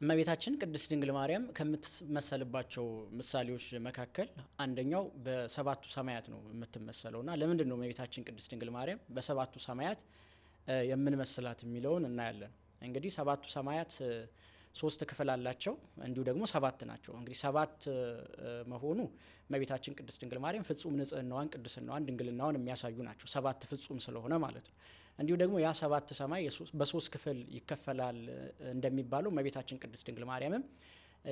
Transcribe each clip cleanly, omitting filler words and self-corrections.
እመቤታችን ቅድስት ድንግል ማርያም ከምትመሰልባቸው ምሳሌዎች መካከል አንደኛው በሰባቱ ሰማያት ነው የምትመሰለው። እና ለምንድን ነው እመቤታችን ቅድስት ድንግል ማርያም በሰባቱ ሰማያት የምንመስላት የሚለውን እናያለን። እንግዲህ ሰባቱ ሰማያት ሶስት ክፍል አላቸው፣ እንዲሁ ደግሞ ሰባት ናቸው። እንግዲህ ሰባት መሆኑ እመቤታችን ቅድስት ድንግል ማርያም ፍጹም ንጽህናዋን፣ ቅድስናዋን፣ ድንግልናዋን የሚያሳዩ ናቸው። ሰባት ፍጹም ስለሆነ ማለት ነው። እንዲሁ ደግሞ ያ ሰባት ሰማይ በሶስት ክፍል ይከፈላል እንደሚባለው እመቤታችን ቅድስት ድንግል ማርያምም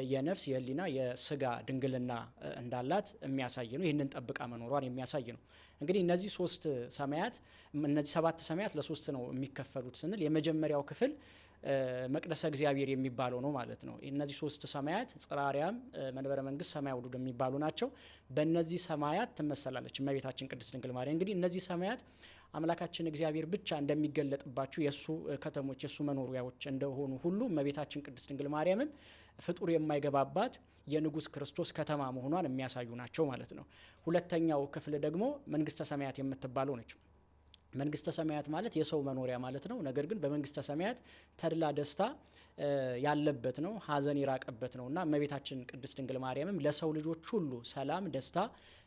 የነፍስ፣ የሕሊና፣ የስጋ ድንግልና እንዳላት የሚያሳይ ነው። ይህንን ጠብቃ መኖሯን የሚያሳይ ነው። እንግዲህ እነዚህ ሶስት ሰማያት፣ እነዚህ ሰባት ሰማያት ለሶስት ነው የሚከፈሉት ስንል የመጀመሪያው ክፍል መቅደሰ እግዚአብሔር የሚባለው ነው ማለት ነው። እነዚህ ሶስት ሰማያት ጽርሐ አርያም፣ መንበረ መንግስት፣ ሰማይ ውዱድ የሚባሉ ናቸው። በእነዚህ ሰማያት ትመሰላለች እመቤታችን ቅድስት ድንግል ማርያም። እንግዲህ እነዚህ ሰማያት አምላካችን እግዚአብሔር ብቻ እንደሚገለጥባቸው የእሱ ከተሞች፣ የእሱ መኖሪያዎች እንደሆኑ ሁሉ እመቤታችን ቅድስት ድንግል ማርያምም ፍጡር የማይገባባት የንጉስ ክርስቶስ ከተማ መሆኗን የሚያሳዩ ናቸው ማለት ነው። ሁለተኛው ክፍል ደግሞ መንግስተ ሰማያት የምትባለው ነች። መንግስተ ሰማያት ማለት የሰው መኖሪያ ማለት ነው። ነገር ግን በመንግስተ ሰማያት ተድላ ደስታ ያለበት ነው፣ ሐዘን የራቀበት ነው። እና እመቤታችን ቅድስት ድንግል ማርያምም ለሰው ልጆች ሁሉ ሰላም፣ ደስታ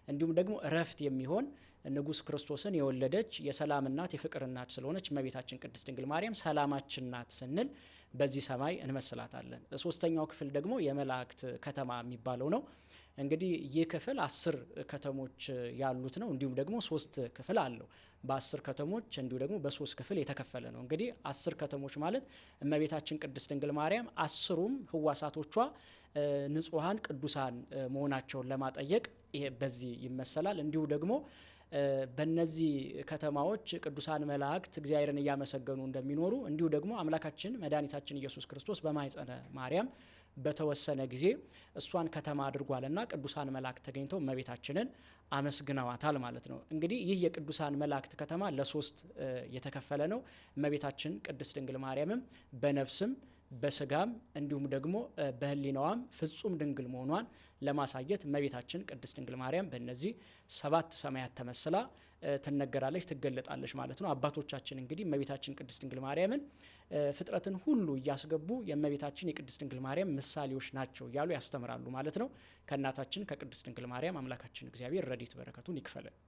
እንዲሁም ደግሞ እረፍት የሚሆን ንጉስ ክርስቶስን የወለደች የሰላም እናት፣ የፍቅር እናት ስለሆነች እመቤታችን ቅድስት ድንግል ማርያም ሰላማችን ናት ስንል በዚህ ሰማይ እንመስላታለን። ሶስተኛው ክፍል ደግሞ የመላእክት ከተማ የሚባለው ነው። እንግዲህ ይህ ክፍል 10 ከተሞች ያሉት ነው። እንዲሁም ደግሞ ሶስት ክፍል አለው። በ10 ከተሞች እንዲሁ ደግሞ በሶስት ክፍል የተከፈለ ነው። እንግዲህ 10 ከተሞች ማለት እመቤታችን ቅድስት ድንግል ማርያም 10ሩም ህዋሳቶቿ ንጹሐን ቅዱሳን መሆናቸውን ለማጠየቅ ይሄ በዚህ ይመሰላል። እንዲሁ ደግሞ በእነዚህ ከተማዎች ቅዱሳን መላእክት እግዚአብሔርን እያመሰገኑ እንደሚኖሩ፣ እንዲሁ ደግሞ አምላካችን መድኃኒታችን ኢየሱስ ክርስቶስ በማኅፀነ ማርያም በተወሰነ ጊዜ እሷን ከተማ አድርጓልና ቅዱሳን መላእክት ተገኝተው እመቤታችንን አመስግነዋታል ማለት ነው። እንግዲህ ይህ የቅዱሳን መላእክት ከተማ ለሶስት የተከፈለ ነው። እመቤታችን ቅድስት ድንግል ማርያምም በነፍስም በስጋም እንዲሁም ደግሞ በሕሊናዋም ፍጹም ድንግል መሆኗን ለማሳየት እመቤታችን ቅድስት ድንግል ማርያም በእነዚህ ሰባት ሰማያት ተመስላ ትነገራለች፣ ትገለጣለች ማለት ነው። አባቶቻችን እንግዲህ እመቤታችን ቅድስት ድንግል ማርያምን ፍጥረትን ሁሉ እያስገቡ የእመቤታችን የቅድስት ድንግል ማርያም ምሳሌዎች ናቸው እያሉ ያስተምራሉ ማለት ነው። ከእናታችን ከቅድስት ድንግል ማርያም አምላካችን እግዚአብሔር ረድኤት በረከቱን ይክፈለን።